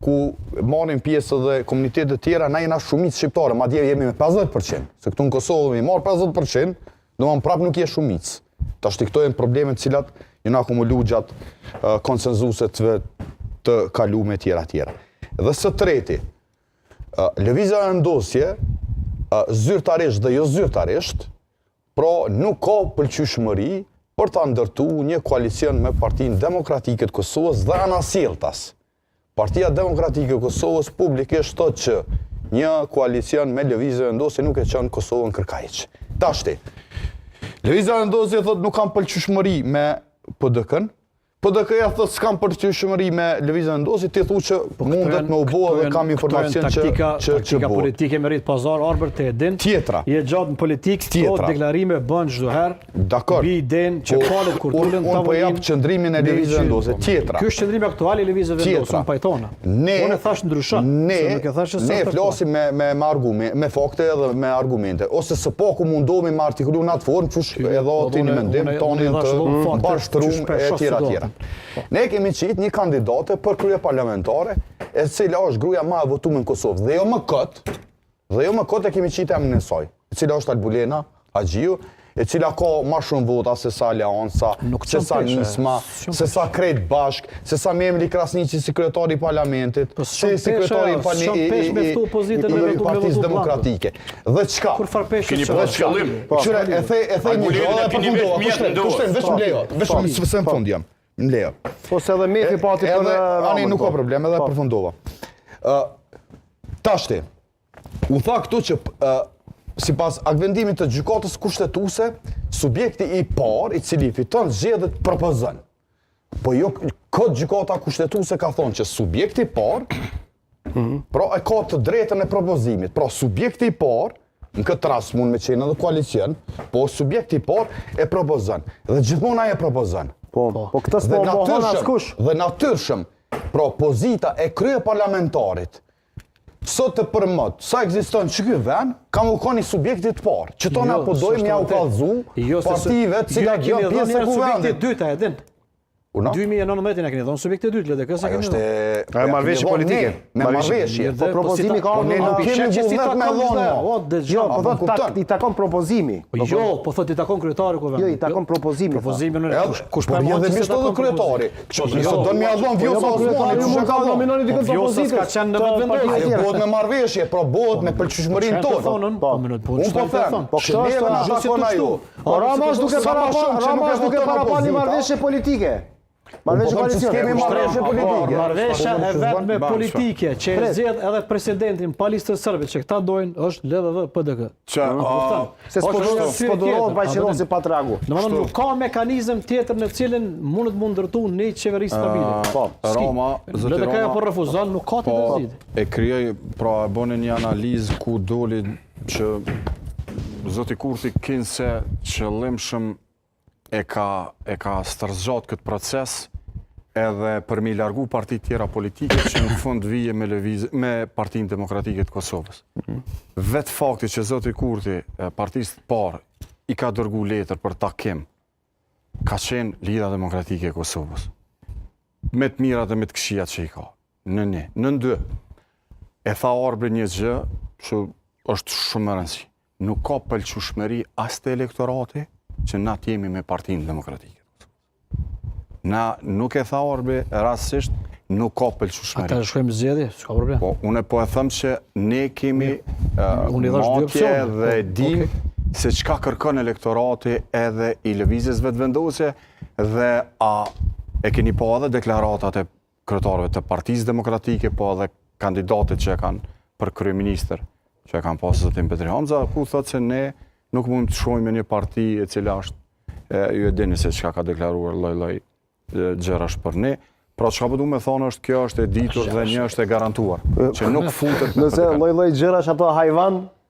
ku marrin pjesë edhe komunitete të tjera, na jena shumicë shqiptare, madje jemi me 50%, se këtu në Kosovë me marr 50%, domethënë prapë nuk je shumicë. Tashti këto janë probleme të cilat janë akumulu gjatë uh, konsenzusetve të kalume e tjera tjera. Dhe së treti, uh, Lëvizja Vetëvendosje, uh, zyrtarisht dhe jo zyrtarisht, pra nuk ka pëlqyeshmëri për ta ndërtu një koalicion me Partinë Demokratike të Kosovës dhe anasjelltas. Partia Demokratike e Kosovës publikisht thotë që një koalicion me Lëvizjen Vetëvendosje nuk e çon Kosovën kërkah hiç. Tashti, Lëvizja Vetëvendosje thotë nuk kam pëlqyeshmëri me PDK-n, PDK-ja thotë s'kam pëlqyeshmëri me Lëvizjen Vetëvendosje, ti thu që po mundet me u bo dhe kam informacion që që që taktika politike me rrit pazar Arbër ti e din. Tjetra. Je gjatë në politikë, këto deklarime bën çdo herë. Dakor. Mbi idenë që po, palët kur tulen në tavolinë. Unë po jap qëndrimin e Lëvizjes Vetëvendosje. Tjetra. Ky është qëndrimi aktual i Lëvizjes Vetëvendosje, unë pajtona. Ne unë thash ndryshon, ne nuk e thash se ne flasim me me me argumente, me fakte edhe me argumente, ose së paku mundohemi me artikulu në atë formë qysh edhe po, ti një mendim tonin të mbarështrum e tjera tjera. Po. Ne kemi qitë një kandidate për kryeparlamentare, e cila është gruaja më e votuar në Kosovë dhe jo më kot, Dhe jo më kot e kemi qitë emrin e saj, e cila është Albulena Haxhiu, e cila ka ma shumë vota se sa Aleanca, Nuk se çon sa peshe, Nisma, s'çon se sa krejt bashk, se sa Memli Krasniqi si kryetari i parlamentit, Po se s'çon si peshe, kryetari i s'çon pani- i- peshe me i- ftu opozitën i- me i votu- me Partisë votu Demokratike. Dhe çka? Kur far peshe Keni s'çon? pas qëllim. Po, Qyre, e the e the një gjë, Albulenën edhe e keni përfundova, vetë mjet kushtrim, në dorë. kushtrim, veç më lejo, veç më se në fund jam. Më lejo. Po se edhe Mefi pati për Edhe Ramën, ani nuk po. ka problem, edhe Po. përfundova. Ë tashti U tha këtu që uh, sipas aktvendimit të gjykatës kushtetuese, subjekti i parë i cili fiton zgjedhjet propozon. Po jo këtë gjykata kushtetuese ka thonë që subjekti i parë mm -hmm. pra e ka të drejtën e propozimit. Pra subjekti i parë në këtë rast mund me qenë edhe koalicion, po subjekti i parë e propozon. Dhe gjithmonë ai e propozon. Po, po, po këtë s'po mohon askush. Dhe natyrshëm, pra pozita e kryeparlamentarit Sot e për mot, sa ekziston që ky vend, ka me u kon i subjektit të parë. Që to na Jo, po dojmë s'është ja u vërtet. kallzu Jo, se partive të cilat ju e janë keni pjesë dhënë e subjektit kuvendit. dytë, a e din? Uno? 2019 e keni dhënë subjektit dytë, LDK-së Ajo keni është dhënë. e Ajo marrëveshje politike. Me marrëveshje. Po propozimi ka Po ne ardhur nuk nga- kemi Sheh që si vullnet me takon dhonë. çdo, mo. o, dëgjoj. Jo, po A, po thot tak, kupton. i takon propozimi. Jo, po thot i takon kryetari i kuvendit. Jo, i takon propozimi. tha. Propozimi në Edhe, kush kush po po e rrjedhimisht mon që edhe se takon kryetari. propozimi. Kështu nëse don me ja dhon Po Vjosa jo, po Osmani, kryetari kush e mund ka ta dhon? nominoni dikën Po të Vjosa opozitës. s'ka qenë në të vetëvendosje. partive Ajo tjera. bëhet me marrëveshje, pra bëhet me pëlqyeshmërinë Çfarë të tonë. thonën? Po më po Unë po them, Po që këtë neve është na Gjë si takon të ajo. shtu. Po Rama është duke Sa ma parapa, shumë që Rama nuk e është duke voton parapa një opozita, marrëveshje politike. Marrëveshje Po them që koalicioni. s'kemi marrëveshje politike. Marrëveshja e vetme politike që e Pret. zgjedh edhe presidentin pa listën serbe që këta dojnë është LVV PDK. Që, a, Se s'po Është durohet, arsye s'po durohet tjetër, pa a qeron din? si pa tragu. Domethënë nuk ka mekanizëm tjetër në cilin mundet mu ndërtu një qeveri stabile. Po. S'ki. Rama, zoti LDK-ja Rama, po refuzon, nuk ka tjetër Po, zgjidhje. e krijoi, pra e bënë një analizë ku doli që zoti Kurti kinse qëllimshëm e ka e ka stërzgjat këtë proces edhe për mi largu partitë tjera politike që në fund vije me lëviz me Partinë Demokratike të Kosovës. Vetë fakti që zoti Kurti e, partisë të parë i ka dërgu letër për takim ka qenë Lidhja Demokratike e Kosovës. Me të mirat dhe me të këqijat që i ka. Në një. Në dy, e tha Arbri një gjë që është shumë me rëndësi. Nuk ka pëlqyeshmëri as te elektorati që na të jemi me Partinë Demokratike. Na nuk e tha Arbri rastësisht, nuk ka pëlqyeshmëri. Ata shkojmë zgjedhje, s'ka problem. Po, unë po e them që ne kemi uh, Unë i dhash dy matje opsione. dhe Po, dim okej. se çka kërkon elektorati edhe i lëvizjes vetëvendosje dhe a e keni pa edhe deklaratat e kryetarëve të Partisë Demokratike, po edhe kandidatit që e kanë për kryeministër, që e kanë pasë zotin Bedri Hamza, ku thotë se ne nuk mund të shkojmë me një parti e cila është e, ju e dini se çka ka deklaruar lloj-lloj e, gjërash për ne. Pra çka po du me thonë është kjo është e ditur dhe një është e garantuar, që nuk futet në Nëse PDK. lloj-lloj gjërash ato hajvan,